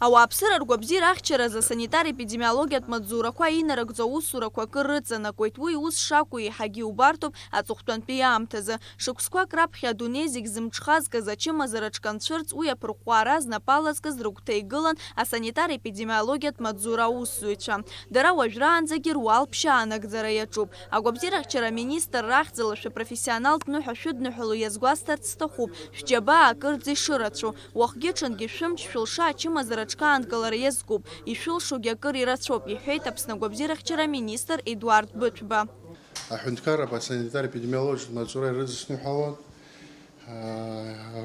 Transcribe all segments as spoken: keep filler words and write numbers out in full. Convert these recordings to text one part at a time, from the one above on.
Ауааԥсыра ргәабзиара ахьчаразы асанитар-епидемиологиатә маҵзурақәа инарыгӡо аусурақәа акыр рыҵанакуеит. Уи ус шакәу еиҳагьы иубартоуп аҵыхәтәантәи аамҭазы. Шықәсқәак раԥхьа адунеи зегь зымҽхазкыз ачымазара аҽканцәырҵ, уи аԥырҟәҟәаара знапы алазкыз рыгәҭа игылан асанитар-епидемиологиатә маҵзура аусзуҩцәа. Дара уажәраанӡагьы руалԥшьа анагӡара иаҿуп. Агәабзиарахьчара аминистрра ахьӡала шәыпрофессионалтә ныҳәа шәыдныҳәало иазгәасҭарц сҭахуп, шәџьабаа акырӡа ишырацәоу, уахгьы-ҽынгьы шәымч-шәылша ачымазара аҽкаанкылара иазкуп, ишәылшогьы акыр ирацәоуп, иҳәеит Аԥсны агәабзиарахьчара аминистр Едуард Быҭәба. Аҳәынҭқарра асанитар-епидемиологиатә маҵзура ирыдысныҳәалоит.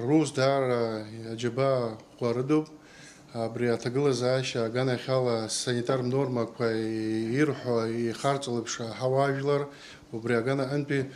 Рус даара аџьабаа ӷәӷәа рыдуп. Абри аҭагылазаашьа аганахьала санитартә нормақәа ирҳәо, ихарҵо леиԥш ҳауаажәлар, убри аган аҟынтәи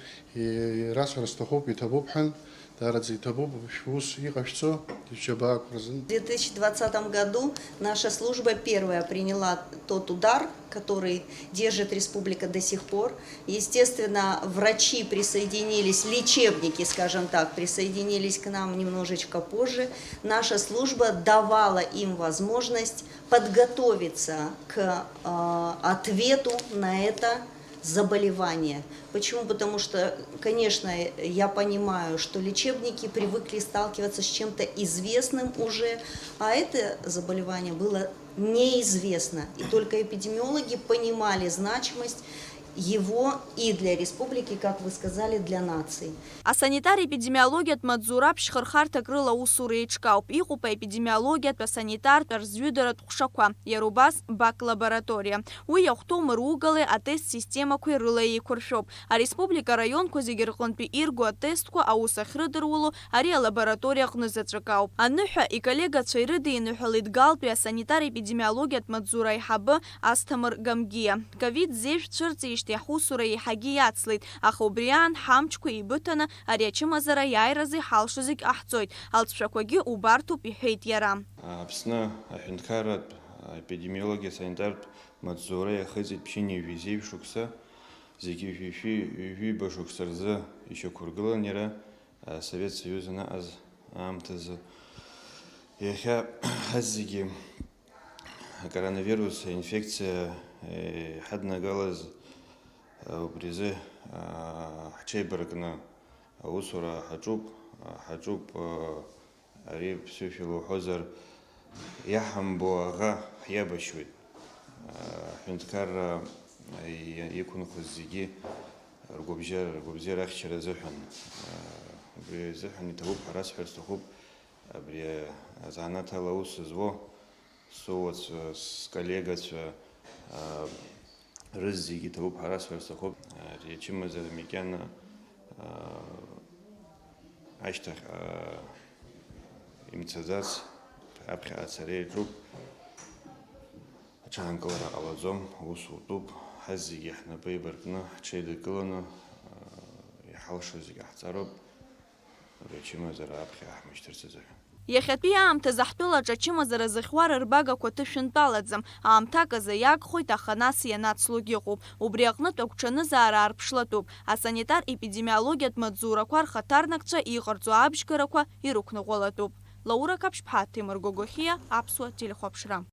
расҳәара сҭахуп, иҭабуп ҳәан, даараӡа иҭабуп шәус иҟашәҵо шәџьабаақәа рзын. В две тысячи двадцатом году наша служба первая приняла тот удар, который держит республика до сих пор. Естественно, врачи присоединились, лечебники, скажем так, присоединились к нам немножечко позже. Наша служба давала им возможность подготовиться к, э, ответу на это заболевание. Почему? Потому что, конечно, я понимаю, что лечебники привыкли сталкиваться с чем-то известным уже, а это заболевание было неизвестно. И только эпидемиологи понимали значимость его и для республики, как вы сказали, для нации. Асанитар-епидемиологиатә маҵзура ԥшьхырхарҭак рыла аусура еиҿкаауп. Иҟоуп аепидемиологиатә, асанитартә, арзҩыдаратә ҟәшақәа, иара убас бак лабораториа. Уи иахәҭоу мыругалеи атест системақәеи рыла еиқәыршәоуп. Ареспублика араионқәа зегьы рҟынтәи ирго атестқәа аус ахьрыдыруало ари алабораториа аҟны заҵәык ауп. Аныҳәа иколлегацәа ирыдиныҳәалеит Дгалтәи асанитар-епидемиологиатә маҵзура аиҳабы Асҭамыр Гамгиа. Ковид зежә цәырҵижьҭеи ҳусура еиҳагьы иацлеит, аха убри аан ҳамчқәа еибыҭаны ари ачымазара аиааиразы иҳалшо зегь ҟаҳҵоит, алҵшәақәагьы убарҭоуп, иҳәеит иара. Аԥсны аҳәынҭқарратә епидемиологиа санитартә маҵзура иахыҵит ԥшьынҩажәи зежә шықәса, зегьы жәи-, жәи-, ҩба шықәса рзы ишьақәыргылан иара, Асовет Союз анаҟаз аамҭазы. Иахьа ҳазегьы зегьы акоронавирус инфекциа, э, ҳаднагалаз, э, убри азы, э, ҳҽеибаркны аусура ҳаҿуп, э, ҳаҿуп, э, ари ԥсышәала уҳәозар, иаҳамбо аӷа ҳиабашьуеит. Э, аҳәынҭқарра, э, иқәынхоз зегьы ргәабжьара, ргәабзиара ахьчара азыҳәан. Э, убри азыҳәан иҭабуп ҳәа расҳәар сҭахуп. Абри азанааҭ ала аус зуа, суацәа, сколлегацәа, аа, рызегьы ҭабуп ҳәа расҳәар сҭахуп. Ари ачымазара макьана, аа, ашьҭахь, аа, имцаӡац, аԥхьа ацара иаҿуп. Аҽаанкылара ҟалаӡом, аус утәуп. Ҳазегьы ҳнапы еибаркны, ҳҽеидыркыланы, аа, иҳалшо зегьы ҟаҳҵароуп. Абри ачымазара аԥхьа иаҳмышьҭырц азыҳәан. Иахьатәи аамҭазы ҳтәылаҿы ачымазара зыхьуа рырбагақәа ҭышәынтәалаӡам, аамҭак азы иагхоит, аха нас ианацлогь ыҟоуп. Убри аҟнытә агәҽанызаара аарԥшлатәуп, асанитар-епидемиологиатә маҵзурақәа рхаҭарнакцәа иҟарҵо абжьгарақәа ирықәныҟәалатәуп. Лаура Қаԥшьԥҳа, Ҭемыр Гогохиа, Аԥсуа телехәаԥшра.